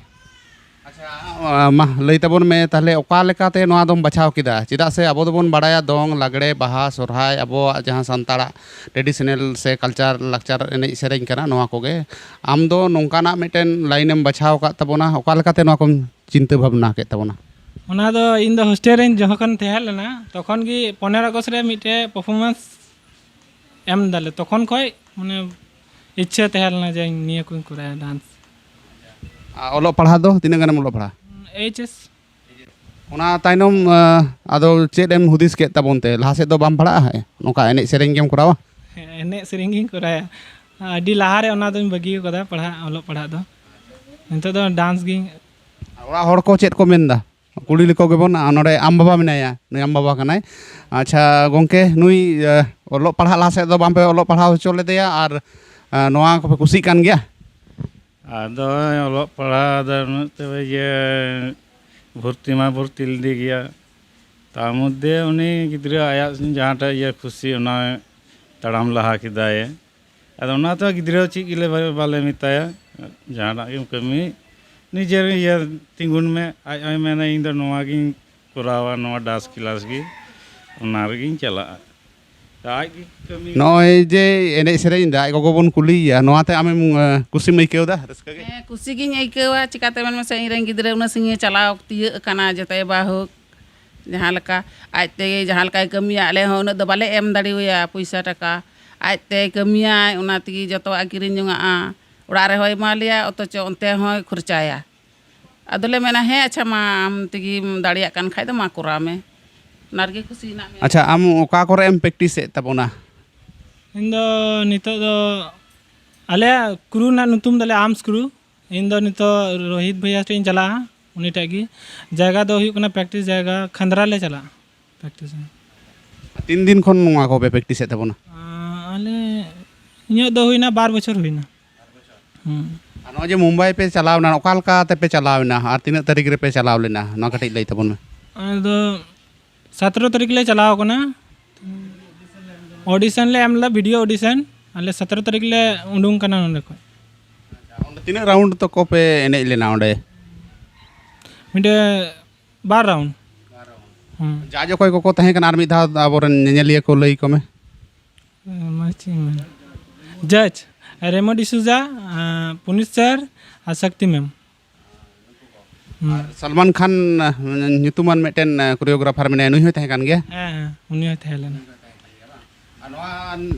ᱟᱪᱪᱷᱟ, ᱢᱟ ᱞᱟᱹᱭ ᱛᱟᱵᱚᱱ ᱢᱮ ᱛᱟᱦᱚᱞᱮ, ᱚᱠᱟ ᱞᱮᱠᱟᱛᱮ ᱱᱚᱣᱟ ᱫᱚᱢ ᱵᱟᱪᱷᱟᱣ ᱠᱮᱫᱟ? ᱪᱮᱫᱟᱜ ᱥᱮ ᱟᱵᱚ ᱫᱚᱵᱚᱱ ᱵᱟᱲᱟᱭᱟ ᱫᱚᱝ, ᱞᱟᱜᱽᱲᱮ, ᱵᱟᱦᱟ, ᱥᱚᱨᱦᱟᱭ, ᱟᱵᱚᱣᱟᱜ ᱡᱟᱦᱟᱸ ᱥᱟᱱᱛᱟᱲᱟᱜ traditional ᱥᱮ culture, ᱞᱟᱠᱪᱟᱨ ᱮᱱᱮᱡ ᱥᱮᱨᱮᱧ ᱠᱟᱱᱟ, ᱱᱚᱣᱟ ᱠᱚᱜᱮ᱾ ᱟᱢ ᱫᱚ ᱱᱚᱝᱠᱟᱱᱟᱜ ᱢᱤᱫᱴᱮᱱ line ᱮᱢ ᱵᱟᱪᱷᱟᱣ ᱟᱠᱟᱫ ᱛᱟᱵᱚᱱᱟ, ᱚᱠᱟ ᱞᱮᱠᱟᱛᱮ ᱱᱚᱣᱟ ᱠᱚᱢ ᱪᱤᱱᱛᱟᱹ ᱵᱷᱟᱵᱽᱱᱟ ᱠᱮᱫ ᱛᱟᱵᱚᱱᱟ? ᱚᱱᱟ ᱫᱚ ᱤᱧ ᱫᱚ hostel ᱨᱮᱧ ᱡᱚᱠᱷᱚᱱ ᱛᱟᱦᱮᱸ ᱞᱮᱱᱟ, ᱛᱚᱠᱷᱚᱱ ᱜᱮ ᱯᱚᱱᱮᱨᱚ ᱟᱜᱚᱥᱴ ᱨᱮ ᱢᱤᱫᱴᱮᱡ performance ᱮᱢ ᱫᱟᱞᱮ, ᱛᱚᱠᱷᱚᱱ ᱠᱷᱚᱡ ᱢᱟᱱᱮ ᱤᱪᱪᱷᱟᱹ ᱛᱟᱦᱮᱸ ᱞᱮᱱᱟ ᱡᱮ ᱤᱧ ᱱᱤᱭᱟᱹ ᱠᱚᱧ ᱠᱚᱨᱟᱣᱟ, dance᱾ ᱟᱨ ᱚᱞᱚᱜ ᱯᱟᱲᱦᱟᱜ ᱫᱚ ᱛᱤᱱᱟᱹᱜ ᱜᱟᱱᱮᱢ ᱚᱞᱚᱜ ᱯᱟᱲᱦᱟᱜᱼᱟ? H S᱾ ᱚᱱᱟ ᱛᱟᱭᱱᱚᱢ, ᱟᱸ, ᱟᱫᱚ ᱪᱮᱫ ᱮᱢ ᱦᱩᱫᱤᱥ ᱠᱮᱫ ᱛᱟᱵᱚᱱ ᱛᱮ? ᱞᱟᱦᱟ ᱥᱮᱫ ᱫᱚ ᱵᱟᱢ ᱯᱟᱲᱦᱟᱜᱼᱟ? ᱱᱚᱝᱠᱟ ᱮᱱᱮᱡ ᱥᱮᱨᱮᱧ ᱜᱮᱢ ᱠᱚᱨᱟᱣᱟ? ᱦᱮᱸ, ᱮᱱᱮᱡ ᱥᱮᱨᱮᱧ ᱜᱤᱧ ᱠᱚᱨᱟᱣᱟ᱾ ᱟᱹᱰᱤ ᱞᱟᱦᱟᱨᱮ ᱚᱱᱟ ᱫᱚᱧ ᱵᱟᱹᱜᱤ ᱟᱠᱟᱫᱟ, ᱯᱟᱲᱦᱟᱜ, ᱚᱞᱚᱜ ᱯᱟᱲᱦᱟᱜ ᱫᱚ᱾ ᱱᱤᱛᱚᱜ ᱫᱚ dance ᱜᱤᱧ᱾ ᱚᱲᱟᱜ ᱦᱚᱲ ᱠᱚ ᱪᱮᱫ ᱠᱚ ᱢᱮᱱᱫᱟ? ᱠᱩᱞᱤ ᱞᱮᱠᱚ ᱜᱮᱵᱚᱱ᱾ ᱟᱨ ᱱᱚᱰᱮ ᱟᱢ ᱵᱟᱵᱟ ᱢᱮᱱᱟᱭᱟ, ᱱᱩᱭ ᱟᱢ ᱵᱟᱵᱟ ᱠᱟᱱᱟᱭ᱾ ᱟᱪᱪᱷᱟ ᱜᱚᱢᱠᱮ, ᱱᱩᱭ, ᱮ, ᱚᱞᱚᱜ ᱯᱟᱲᱦᱟᱜ ᱞᱟᱦᱟ ᱥᱮᱫ ᱫᱚ ᱵᱟᱝ ᱯᱮ ᱚᱞᱚᱜ ᱯᱟᱲᱦᱟᱣ ᱦᱚᱪᱚ ᱞᱮᱫᱮᱭᱟ, ᱟᱨ, ᱮ, ᱱᱚᱣᱟ ᱠᱚᱯᱮ ᱠᱩᱥᱤᱜ ᱠᱟᱱ ᱜᱮᱭᱟ? ᱟᱫᱚ ᱚᱞᱚᱜ ᱯᱟᱲᱦᱟᱣ ᱫᱚ ᱩᱱᱟᱹᱜ ᱛᱮ ᱤᱭᱟᱹ ᱵᱷᱚᱨᱛᱤ ᱢᱟ ᱵᱷᱚᱨᱛᱤ ᱞᱮᱫᱮ ᱜᱮᱭᱟ, ᱛᱟᱨ ᱢᱚᱫᱽᱫᱷᱮ ᱩᱱᱤ ᱜᱤᱫᱽᱨᱟᱹ ᱟᱭᱟᱜ ᱡᱟᱦᱟᱸᱴᱟᱜ ᱤᱭᱟᱹ ᱠᱷᱩᱥᱤ ᱚᱱᱟ ᱛᱟᱲᱟᱢ ᱞᱟᱦᱟ ᱠᱮᱫᱟᱭ᱾ ᱟᱫᱚ ᱚᱱᱟ ᱛᱚ ᱜᱤᱫᱽᱨᱟᱹ ᱪᱮᱫ ᱜᱮᱞᱮ ᱵᱟ-, ᱵᱟᱞᱮ ᱢᱮᱛᱟᱭᱟ, ᱡᱟᱦᱟᱸᱱᱟᱜ ᱜᱮᱢ ᱠᱟᱹᱢᱤ ᱱᱤᱡᱮᱨ ᱤᱭᱟᱹ ᱛᱤᱸᱜᱩᱱ ᱢᱮ, ᱟᱡ ᱦᱚᱸᱭ ᱢᱮᱱᱟ ᱤᱧ ᱫᱚ ᱱᱚᱣᱟ ᱜᱤᱧ ᱠᱚᱨᱟᱣᱟ, ᱱᱚᱣᱟ dance class ᱜᱮ, ᱚᱱᱟ ᱨᱮᱜᱤᱧ ᱪᱟᱞᱟᱜᱼᱟ᱾ ᱟᱡ ᱜᱮ ᱠᱟᱹᱢᱤ᱾ ᱱᱚᱜᱼᱚᱭ ᱡᱮ ᱮᱱᱮᱡ ᱥᱮᱨᱮᱧ ᱫᱟ, ᱟᱡ ᱜᱚᱜᱚ ᱵᱚᱱ ᱠᱩᱞᱤᱭᱮᱭᱟ, ᱱᱚᱣᱟᱛᱮ ᱟᱢᱮᱢ, ᱮ, ᱠᱩᱥᱤᱢ ᱟᱹᱭᱠᱟᱹᱣ ᱫᱟ, ᱨᱟᱹᱥᱠᱟᱹ ᱜᱮ? ᱦᱮᱸ, ᱠᱩᱥᱤ ᱜᱤᱧ ᱟᱹᱭᱠᱟᱹᱣᱟ᱾ ᱪᱤᱠᱟᱛᱮ ᱢᱮᱱ ᱢᱮᱥᱮ, ᱤᱧ ᱨᱮᱱ ᱜᱤᱫᱽᱨᱟᱹ ᱩᱱᱟᱹᱜ ᱥᱟᱺᱜᱤᱧᱮ ᱪᱟᱞᱟᱣ ᱛᱤᱭᱟᱹᱜ ᱟᱠᱟᱱᱟ, ᱡᱟᱛᱮ ᱵᱟᱦᱳᱠ, ᱡᱟᱦᱟᱸ ᱞᱮᱠᱟ ᱟᱡ ᱛᱮᱜᱮ ᱡᱟᱦᱟᱸ ᱞᱮᱠᱟᱭ ᱠᱟᱹᱢᱤᱭᱟ, ᱟᱞᱮ ᱦᱚᱸ ᱩᱱᱟᱹᱜ ᱫᱚ ᱵᱟᱞᱮ ᱮᱢ ᱫᱟᱲᱮᱣᱟᱭᱟ ᱯᱚᱭᱥᱟ ᱴᱟᱠᱟ᱾ ᱟᱡ ᱛᱮᱭ ᱠᱟᱹᱢᱤᱭᱟᱭ, ᱚᱱᱟ ᱛᱮᱜᱮ ᱡᱚᱛᱚᱣᱟᱜ ᱠᱤᱨᱤᱧ ᱡᱚᱝᱟᱜᱼᱟ᱾ ᱚᱲᱟᱜ ᱨᱮᱦᱚᱸᱭ ᱮᱢᱟ ᱞᱮᱭᱟ, ᱚᱛᱷᱚᱪᱚ ᱚᱱᱛᱮ ᱦᱚᱸᱭ ᱠᱷᱚᱨᱪᱟᱭᱟ᱾ ᱟᱫᱚᱞᱮ ᱢᱮᱱᱟ, "ᱦᱮᱸ, ᱟᱪᱪᱷᱟ, ᱢᱟ, ᱟᱢ ᱛᱮᱜᱮᱢ ᱫᱟᱲᱮᱭᱟᱜ ᱠᱟᱱ ᱠᱷᱟᱡ ᱫᱚ ᱢᱟ, ᱠᱚᱨᱟᱣ ᱢᱮ, ᱚᱱᱟ ᱨᱮᱜᱮ ᱠᱩᱥᱤ ᱦᱮᱱᱟᱜ ᱢᱮᱭᱟ᱾" ᱟᱪᱪᱷᱟ, ᱟᱢ ᱚᱠᱟ ᱠᱚᱨᱮ ᱮᱢ practice ᱮᱫ ᱛᱟᱵᱚᱱᱟ? ᱤᱧ ᱫᱚ ᱱᱤᱛᱚᱜ ᱫᱚ ᱟᱞᱮᱭᱟᱜ crew ᱨᱮᱱᱟᱜ ᱧᱩᱛᱩᱢ ᱫᱚᱞᱮ Arms Crew᱾ ᱤᱧ ᱫᱚ ᱱᱤᱛᱚᱜ ᱨᱳᱦᱤᱛ ᱵᱷᱟᱹᱭᱟ ᱴᱷᱮᱱ ᱤᱧ ᱪᱟᱞᱟᱜᱼᱟ, ᱩᱱᱤ ᱴᱷᱮᱡ ᱜᱮ᱾ ᱡᱟᱭᱜᱟ ᱫᱚ ᱦᱩᱭᱩᱜ ᱠᱟᱱᱟ, practice ᱡᱟᱭᱜᱟ ᱠᱷᱟᱱᱫᱽᱨᱟ ᱞᱮ ᱪᱟᱞᱟᱜᱼᱟ practice᱾ ᱛᱤᱱ ᱫᱤᱱ ᱠᱷᱚᱱ ᱱᱚᱣᱟ ᱠᱚᱯᱮ practice ᱮᱫ ᱛᱟᱵᱚᱱᱟ? ᱟᱸ, ᱟᱞᱮ, ᱤᱧᱟᱹᱜ ᱫᱚ ᱦᱩᱭᱱᱟ ᱵᱟᱨ ᱵᱚᱪᱷᱚᱨ ᱦᱩᱭᱱᱟ᱾ ᱦᱩᱸ᱾ ᱟᱨ ᱱᱚᱜᱼᱚᱭ ᱡᱮ ᱢᱩᱢᱵᱟᱭ ᱯᱮ ᱪᱟᱞᱟᱣ ᱮᱱᱟ, ᱚᱠᱟ ᱞᱮᱠᱟ ᱛᱮᱯᱮ ᱪᱟᱞᱟᱣ ᱮᱱᱟ ᱟᱨ ᱛᱤᱱᱟᱹᱜ ᱛᱟᱹᱨᱤᱠᱷ ᱨᱮᱯᱮ ᱪᱟᱞᱟᱣ ᱞᱮᱱᱟ, ᱱᱚᱣᱟ ᱠᱟᱹᱴᱤᱡ ᱞᱟᱹᱭ ᱛᱟᱵᱚᱱ ᱢᱮ᱾ ᱟᱫᱚ ᱥᱟᱛᱮᱨᱚ ᱛᱟᱹᱨᱤᱠᱷ ᱞᱮ ᱪᱟᱞᱟᱣ ᱠᱟᱱᱟ, ᱚᱰᱤᱥᱚᱱ ᱞᱮ ᱮᱢ ᱞᱮᱫᱟ, ᱵᱷᱤᱰᱤᱭᱳ ᱚᱰᱤᱥᱚᱱ᱾ ᱟᱞᱮ ᱥᱚᱛᱨᱚ ᱛᱟᱹᱨᱤᱠᱷ ᱞᱮ ᱩᱰᱩᱝ ᱠᱟᱱᱟ ᱱᱚᱸᱰᱮ ᱠᱷᱚᱱ᱾ ᱚᱸᱰᱮ ᱛᱤᱱᱟᱹᱜ ᱨᱟᱣᱩᱱᱰ ᱛᱚᱠᱚ ᱯᱮ ᱮᱱᱮᱡ ᱞᱮᱱᱟ ᱚᱸᱰᱮ? ᱢᱤᱫᱴᱮᱡ ᱵᱟᱨ ᱨᱟᱣᱩᱱᱰ᱾ ᱦᱮᱸ᱾ ᱡᱟᱡᱽ ᱚᱠᱚᱭ ᱠᱚᱠᱚ ᱛᱟᱦᱮᱸ ᱠᱟᱱᱟ, ᱟᱨ ᱢᱤᱫ ᱫᱷᱟᱣ ᱟᱵᱚᱨᱮᱱ ᱧᱮᱧᱮᱞᱤᱭᱟᱹ ᱠᱚ ᱞᱟᱹᱭ ᱠᱚᱢᱮ᱾ ᱢᱟ ᱪᱮᱫ ᱤᱧ ᱢᱮᱱᱟ, ᱡᱟᱡᱽ ᱨᱮᱢᱳ ᱰᱤᱥᱩᱡᱟ, ᱯᱩᱱᱤᱛ ᱥᱟᱨ ᱟᱨ ᱥᱟᱠᱛᱤ ᱢᱮᱢ᱾ ᱦᱮᱸ᱾ ᱥᱟᱞᱢᱟᱱ ᱠᱷᱟᱱ ᱧᱩᱛᱩᱢᱟᱱ ᱢᱤᱫᱴᱮᱱ ᱠᱳᱨᱤᱭᱳᱜᱨᱟᱯᱷᱟᱨ ᱢᱮᱱᱟᱭᱟ, ᱱᱩᱭ ᱦᱚᱸᱭ ᱛᱟᱦᱮᱸ ᱠᱟᱱ ᱜᱮᱭᱟ᱾ ᱦᱮᱸ, ᱦᱮᱸ, ᱩᱱᱤ ᱦᱚᱸᱭ ᱛᱟᱦᱮᱸ ᱞᱮᱱᱟ᱾ ᱟᱨ ᱱᱚᱣᱟ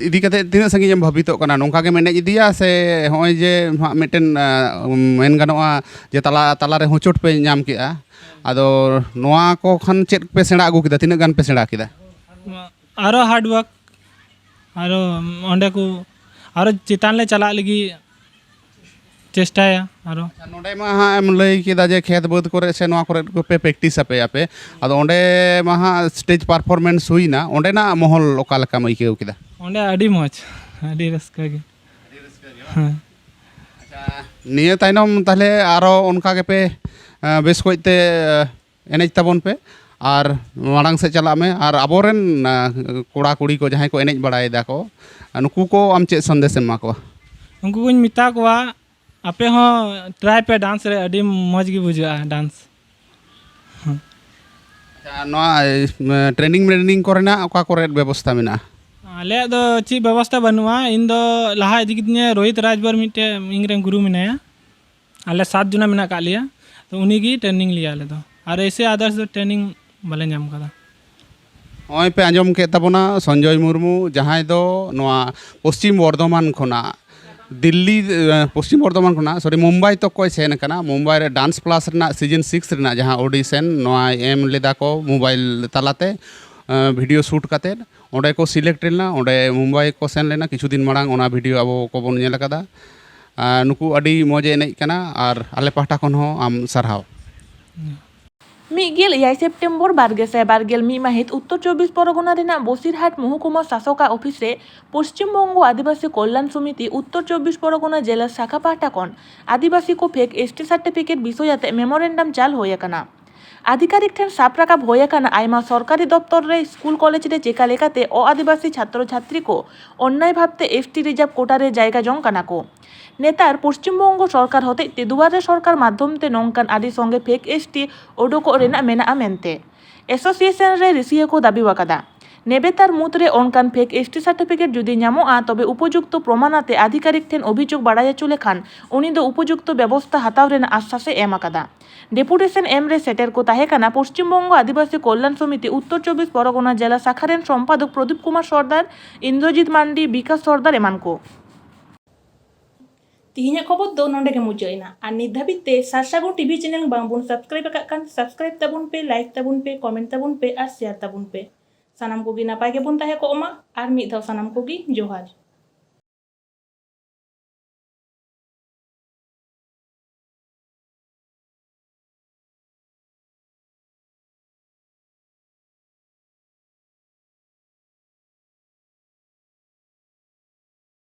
ᱤᱫᱤ ᱠᱟᱛᱮ ᱛᱤᱱᱟᱹᱜ ᱥᱟᱺᱜᱤᱧ ᱮᱢ ᱵᱷᱟᱵᱤᱛᱚᱜ ᱠᱟᱱᱟ? ᱱᱚᱝᱠᱟ ᱜᱮᱢ ᱮᱱᱮᱡ ᱤᱫᱤᱭᱟ ᱥᱮ ᱦᱚᱸᱜᱼᱚᱭ ᱡᱮ ᱦᱟᱸᱜ ᱢᱤᱫᱴᱮᱱ, ᱟᱸ, ᱢᱮᱱ ᱜᱟᱱᱚᱜᱼᱟ ᱡᱮ ᱛᱟᱞᱟ ᱛᱟᱞᱟᱨᱮ ᱦᱚᱸ ᱪᱳᱴ ᱯᱮ ᱧᱟᱢ ᱠᱮᱜᱼᱟ, ᱟᱫᱚ ᱱᱚᱣᱟ ᱠᱚ ᱠᱷᱚᱱ ᱪᱮᱫ ᱯᱮ ᱥᱮᱬᱟ ᱟᱹᱜᱩ ᱠᱮᱫᱟ? ᱛᱤᱱᱟᱹᱜ ᱜᱟᱱ ᱯᱮ ᱥᱮᱬᱟ ᱠᱮᱫᱟ? ᱟᱨᱚ ᱦᱟᱨᱰ ᱣᱟᱨᱠ, ᱟᱨᱚ ᱚᱸᱰᱮ ᱠᱚ ᱟᱨᱚ ᱪᱮᱛᱟᱱ ᱞᱮ ᱪᱟᱞᱟᱜ ᱞᱟᱹᱜᱤᱫ ᱪᱮᱥᱴᱟᱭᱟ ᱟᱨᱚ᱾ ᱟᱪᱪᱷᱟ, ᱱᱚᱸᱰᱮ ᱢᱟ ᱦᱟᱸᱜ ᱮᱢ ᱞᱟᱹᱭ ᱠᱮᱫᱟ ᱡᱮ ᱠᱷᱮᱛ ᱵᱟᱹᱫᱽ ᱠᱚᱨᱮ ᱥᱮ ᱱᱚᱣᱟ ᱠᱚᱨᱮ ᱠᱚᱯᱮ ᱯᱨᱮᱠᱴᱤᱥ ᱟᱯᱮ ᱟᱯᱮ, ᱟᱫᱚ ᱚᱸᱰᱮ ᱢᱟ ᱦᱟᱸᱜ ᱥᱴᱮᱡᱽ ᱯᱟᱨᱯᱷᱚᱨᱢᱮᱱᱥ ᱦᱩᱭᱱᱟ, ᱚᱸᱰᱮᱱᱟᱜ ᱢᱚᱦᱚᱞ ᱚᱠᱟ ᱞᱮᱠᱟᱢ ᱟᱹᱭᱠᱟᱹᱣ ᱠᱮᱫᱟ? ᱚᱸᱰᱮ ᱟᱹᱰᱤ ᱢᱚᱡᱽ, ᱟᱹᱰᱤ ᱨᱟᱹᱥᱠᱟᱹ ᱜᱮ᱾ ᱦᱮᱸ᱾ ᱟᱪᱪᱷᱟ, ᱱᱤᱭᱟᱹ ᱛᱟᱭᱱᱚᱢ ᱛᱟᱦᱞᱮ ᱟᱨᱚ ᱚᱱᱠᱟ ᱜᱮᱯᱮ, ᱟᱸ, ᱵᱮᱥ ᱠᱚᱡ ᱛᱮ, ᱟᱸ, ᱮᱱᱮᱡ ᱛᱟᱵᱚᱱ ᱯᱮ ᱟᱨ ᱢᱟᱲᱟᱝ ᱥᱮᱫ ᱪᱟᱞᱟᱜ ᱢᱮ᱾ ᱟᱨ ᱟᱵᱚᱨᱮᱱ, ᱟᱸ, ᱠᱚᱲᱟ ᱠᱩᱲᱤ ᱠᱚ ᱡᱟᱦᱟᱸᱭ ᱠᱚ ᱮᱱᱮᱡ ᱵᱟᱲᱟᱭᱮᱫᱟ ᱠᱚ, ᱱᱩᱠᱩ ᱠᱚ ᱟᱢ ᱪᱮᱫ ᱥᱚᱱᱫᱮᱥ ᱮᱢ ᱮᱢᱟ ᱠᱚᱣᱟ? ᱩᱱᱠᱩ ᱠᱚᱧ ᱢᱮᱛᱟ ᱠᱚᱣᱟ, ᱟᱯᱮ ᱦᱚᱸ ᱴᱨᱟᱭ ᱯᱮ ᱰᱟᱱᱥ ᱨᱮ, ᱟᱹᱰᱤ ᱢᱚᱡᱽ ᱜᱮ ᱵᱩᱡᱷᱟᱹᱜᱼᱟ ᱰᱟᱱᱥ᱾ ᱟᱪᱪᱷᱟ, ᱱᱚᱣᱟ, ᱮ, ᱴᱨᱮᱱᱤᱝ ᱢᱨᱮᱱᱤᱝ ᱠᱚᱨᱮᱱᱟᱜ ᱚᱠᱟ ᱠᱚᱨᱮ ᱵᱮᱵᱚᱥᱛᱷᱟ ᱢᱮᱱᱟᱜᱼᱟ? ᱟᱞᱮᱭᱟᱜ ᱫᱚ ᱪᱮᱫ ᱵᱮᱵᱚᱥᱛᱷᱟ ᱵᱟᱹᱱᱩᱜᱼᱟ᱾ ᱤᱧ ᱫᱚ ᱞᱟᱦᱟ ᱤᱫᱤ ᱠᱤᱫᱤᱧᱟ ᱨᱳᱦᱤᱛ ᱨᱟᱡᱽᱵᱚᱨ, ᱢᱤᱫᱴᱮᱡ ᱤᱧ ᱨᱮᱱ ᱜᱩᱨᱩ ᱢᱮᱱᱟᱭᱟ᱾ ᱟᱞᱮ ᱥᱟᱛ ᱡᱚᱱᱟ ᱢᱮᱱᱟᱜ ᱟᱠᱟᱫ ᱞᱮᱭᱟ, ᱛᱚ ᱩᱱᱤ ᱜᱮ ᱴᱨᱮᱱᱤᱝ ᱞᱮᱭᱟ ᱟᱞᱮ ᱫᱚ, ᱟᱨ ᱮᱭᱥᱮ ᱟᱫᱟᱨᱥ ᱫᱚ ᱴᱨᱮᱱᱤᱝ ᱵᱟᱞᱮ ᱧᱟᱢ ᱟᱠᱟᱫᱟ᱾ ᱱᱚᱜᱼᱚᱭ ᱯᱮ ᱟᱸᱡᱚᱢ ᱠᱮᱫ ᱛᱟᱵᱚᱱᱟ ᱥᱚᱧᱡᱚᱭ ᱢᱩᱨᱢᱩ, ᱡᱟᱦᱟᱸᱭ ᱫᱚ ᱱᱚᱣᱟ ᱯᱚᱥᱪᱤᱢ ᱵᱚᱨᱫᱷᱚᱢᱟᱱ ᱠᱷᱚᱱᱟᱜ ᱫᱤᱞᱞᱤ, ᱮ, ᱯᱚᱥᱪᱤᱢ ᱵᱚᱨᱫᱷᱚᱢᱟᱱ ᱠᱷᱚᱱᱟᱜ, ᱥᱚᱨᱤ, ᱢᱩᱢᱵᱟᱭ ᱛᱚᱠ ᱠᱚᱭ ᱥᱮᱱ ᱟᱠᱟᱱᱟ᱾ ᱢᱩᱢᱵᱟᱭ ᱨᱮ ᱰᱟᱱᱥ ᱯᱞᱟᱥ ᱨᱮᱱᱟᱜ ᱥᱤᱡᱤᱱ ᱥᱤᱠᱥ ᱨᱮᱱᱟᱜ ᱡᱟᱦᱟᱸ ᱚᱰᱤᱥᱮᱱ, ᱱᱚᱣᱟ ᱮᱢ ᱞᱮᱫᱟ ᱠᱚ ᱢᱳᱵᱟᱭᱤᱞ ᱛᱟᱞᱟᱛᱮ, ᱮ, ᱵᱷᱤᱰᱤᱭᱳ ᱥᱩᱴ ᱠᱟᱛᱮᱫ ᱚᱸᱰᱮ ᱠᱚ ᱥᱤᱞᱮᱠᱴ ᱞᱮᱱᱟ, ᱚᱸᱰᱮ ᱢᱩᱢᱵᱟᱭ ᱠᱚ ᱥᱮᱱ ᱞᱮᱱᱟ᱾ ᱠᱤᱪᱷᱩ ᱫᱤᱱ ᱢᱟᱲᱟᱝ ᱚᱱᱟ ᱵᱷᱤᱰᱤᱭᱳ ᱟᱵᱚ ᱠᱚᱵᱚᱱ ᱧᱮᱞ ᱟᱠᱟᱫᱟ᱾ ᱟᱨ ᱱᱩᱠᱩ ᱟᱹᱰᱤ ᱢᱚᱡᱽ ᱮ ᱮᱱᱮᱡ ᱠᱟᱱᱟ, ᱟᱨ ᱟᱞᱮ ᱯᱟᱦᱴᱟ ᱠᱷᱚᱱ ᱦᱚᱸ ᱟᱢ ᱥᱟᱨᱦᱟᱣ᱾ ᱢᱤᱫ ᱜᱮᱞ ᱮᱭᱟᱭ ᱥᱮᱯᱴᱮᱢᱵᱚᱨ ᱵᱟᱨ ᱜᱮᱥᱟᱭ ᱵᱟᱨ ᱜᱮᱞ ᱢᱤᱫ ᱢᱟᱹᱦᱤᱛ ᱩᱛᱛᱚᱨ ᱪᱚᱵᱵᱤᱥ ᱯᱚᱨᱜᱚᱱᱟ ᱨᱮᱱᱟᱜ ᱵᱚᱥᱤᱨᱦᱟᱴ ᱢᱚᱦᱚᱠᱩᱢᱟ ᱥᱟᱥᱚᱠᱟᱜ ᱚᱯᱷᱤᱥ ᱨᱮ ᱯᱚᱥᱪᱤᱢ ᱵᱚᱝᱜᱚ ᱟᱹᱫᱤᱵᱟᱹᱥᱤ ᱠᱚᱞᱭᱟᱱ ᱥᱚᱢᱤᱛᱤ ᱩᱛᱛᱚᱨ ᱪᱚᱵᱵᱤᱥ ᱯᱚᱨᱜᱚᱱᱟ ᱡᱮᱞᱟ ᱥᱟᱠᱷᱟ ᱯᱟᱦᱴᱟ ᱠᱷᱚᱱ ᱟᱹᱫᱤᱵᱟᱹᱥᱤ ᱠᱚ ᱯᱷᱮᱠ ᱮᱥ ᱴᱤ ᱥᱟᱨᱴᱤᱯᱷᱤᱠᱮᱴ ᱵᱤᱥᱚᱭ ᱟᱛᱮ ᱢᱮᱢᱳᱨᱮᱱᱰᱟᱢ ᱪᱟᱞ ᱦᱩᱭ ᱟᱠᱟᱱᱟ᱾ ᱟᱫᱷᱤᱠᱟᱨᱤᱠ ᱴᱷᱮᱱ ᱥᱟᱵ ᱨᱟᱠᱟᱵ ᱦᱩᱭ ᱟᱠᱟᱱᱟ, ᱟᱭᱢᱟ ᱥᱚᱨᱠᱟᱨᱤ ᱫᱚᱯᱛᱚᱨ ᱨᱮ, ᱥᱠᱩᱞ ᱠᱚᱞᱮᱡᱽ ᱨᱮ ᱪᱮᱠᱟ ᱞᱮᱠᱟᱛᱮ ᱚ ᱟᱹᱫᱤᱵᱟᱹᱥᱤ ᱪᱷᱟᱛᱨᱚ ᱪᱷᱟᱛᱨᱤ ᱠᱚ ᱚᱱᱱᱟᱭ ᱵᱷᱟᱵᱛᱮ ᱮᱥᱴᱤ ᱨᱤᱡᱟᱨᱵᱷ ᱠᱳᱴᱟ ᱨᱮ ᱡᱟᱭᱜᱟ ᱡᱚᱝ ᱠᱟᱱᱟ ᱠᱚ᱾ ᱱᱮᱛᱟᱨ ᱯᱚᱥᱪᱤᱢ ᱵᱚᱝᱜᱚ ᱥᱚᱨᱠᱟᱨ ᱦᱚᱛᱮᱡ ᱛᱮ ᱫᱩᱣᱟᱨᱮ ᱥᱚᱨᱠᱟᱨ ᱢᱟᱫᱷᱚᱢ ᱛᱮ ᱱᱚᱝᱠᱟᱱ ᱟᱹᱰᱤ ᱥᱚᱸᱜᱮ ᱯᱷᱮᱠ ᱮᱥᱴᱤ ᱚᱰᱚᱠᱚᱜ ᱨᱮᱱᱟᱜ ᱢᱮᱱᱟᱜᱼᱟ ᱢᱮᱱᱛᱮ ᱮᱥᱳᱥᱤᱭᱮᱥᱚᱱ ᱨᱮ ᱨᱤᱥᱤᱭᱟᱹ ᱠᱚ ᱫᱟᱹᱵᱤ ᱟᱠᱟᱫᱟ᱾ ᱱᱮᱵᱮᱛᱟᱨ ᱢᱩᱫᱽᱨᱮ ᱚᱱᱠᱟᱱ ᱯᱷᱮᱠ ᱮᱥᱴᱤ ᱥᱟᱨᱴᱤᱯᱷᱤᱠᱮᱴ ᱡᱩᱫᱤ ᱧᱟᱢᱚᱜᱼᱟ, ᱛᱚᱵᱮ ᱩᱯᱚᱡᱩᱠᱛᱚ ᱯᱨᱚᱢᱟᱱ ᱟᱛᱮ ᱟᱫᱷᱤᱠᱟᱨᱤᱠ ᱴᱷᱮᱱ ᱚᱵᱷᱤᱡᱳᱜᱽ ᱵᱟᱲᱟᱭ ᱦᱚᱪᱚ ᱞᱮᱠᱷᱟᱱ ᱩᱱᱤ ᱫᱚ ᱩᱯᱚᱡᱩᱠᱛᱚ ᱵᱮᱵᱚᱥᱛᱷᱟ ᱦᱟᱛᱟᱣ ᱨᱮᱱᱟᱜ ᱟᱥᱥᱟᱥ ᱮ ᱮᱢ ᱟᱠᱟᱫᱟ᱾ ᱰᱮᱯᱩᱴᱮᱥᱚᱱ ᱮᱢ ᱨᱮ ᱥᱮᱴᱮᱨ ᱠᱚ ᱛᱟᱦᱮᱸ ᱠᱟᱱᱟ ᱯᱚᱥᱪᱤᱢ ᱵᱚᱝᱜᱚ ᱟᱹᱫᱤᱵᱟᱹᱥᱤ ᱠᱚᱞᱭᱟᱱ ᱥᱚᱢᱤᱛᱤ ᱩᱛᱛᱚᱨ ᱪᱚᱵᱵᱤᱥ ᱯᱚᱨᱜᱚᱱᱟ ᱡᱮᱞᱟ ᱥᱟᱠᱷᱟ ᱨᱮᱱ ᱥᱚᱢᱯᱟᱫᱚᱠ ᱯᱨᱚᱫᱤᱯ ᱠᱩᱢᱟᱨ ᱥᱚᱨᱫᱟᱨ, ᱤᱱᱫᱨᱚᱡᱤᱛ ᱢᱟᱱᱰᱤ, ᱵᱤᱠᱟᱥ ᱥᱚᱨᱫᱟᱨ ᱮᱢᱟᱱ ᱠᱚ᱾ ᱛᱤᱦᱤᱧᱟᱜ ᱠᱷᱚᱵᱚᱨ ᱫᱚ ᱱᱚᱰᱮ ᱜᱮ ᱢᱩᱪᱟᱹᱫ ᱮᱱᱟ᱾ ᱟᱨ ᱱᱤᱛ ᱫᱷᱟᱹᱵᱤᱡ ᱛᱮ ᱥᱟᱨᱥᱟᱹᱜᱩᱱ ᱴᱤᱵᱷᱤ ᱪᱮᱱᱮᱞ ᱵᱟᱝ ᱵᱚᱱ ᱥᱟᱵᱥᱠᱨᱟᱭᱤᱵ ᱟᱠᱟᱫ ᱠᱷᱟᱱ, ᱥᱟᱵᱥᱠᱨᱟᱭᱤᱵ ᱛᱟᱵᱚᱱ ᱯᱮ, ᱞᱟᱭᱤᱠ ᱛᱟᱵᱚᱱ ᱯᱮ, ᱠᱚᱢᱮᱱᱴ ᱛᱟᱵᱚᱱ ᱯᱮ ᱟᱨ ᱥᱮᱭᱟᱨ ᱛᱟᱵᱚᱱ ᱯᱮ᱾ ᱥᱟᱱᱟᱢ ᱠᱚᱜᱮ ᱱᱟᱯᱟᱭ ᱜᱮᱵᱚᱱ ᱛᱟᱦᱮᱸ ᱠᱚᱜ ᱢᱟ᱾ ᱟᱨ ᱢᱤᱫ ᱫᱷᱟᱣ ᱥᱟᱱᱟᱢ ᱠᱚᱜᱮ ᱡᱚᱦᱟᱨ᱾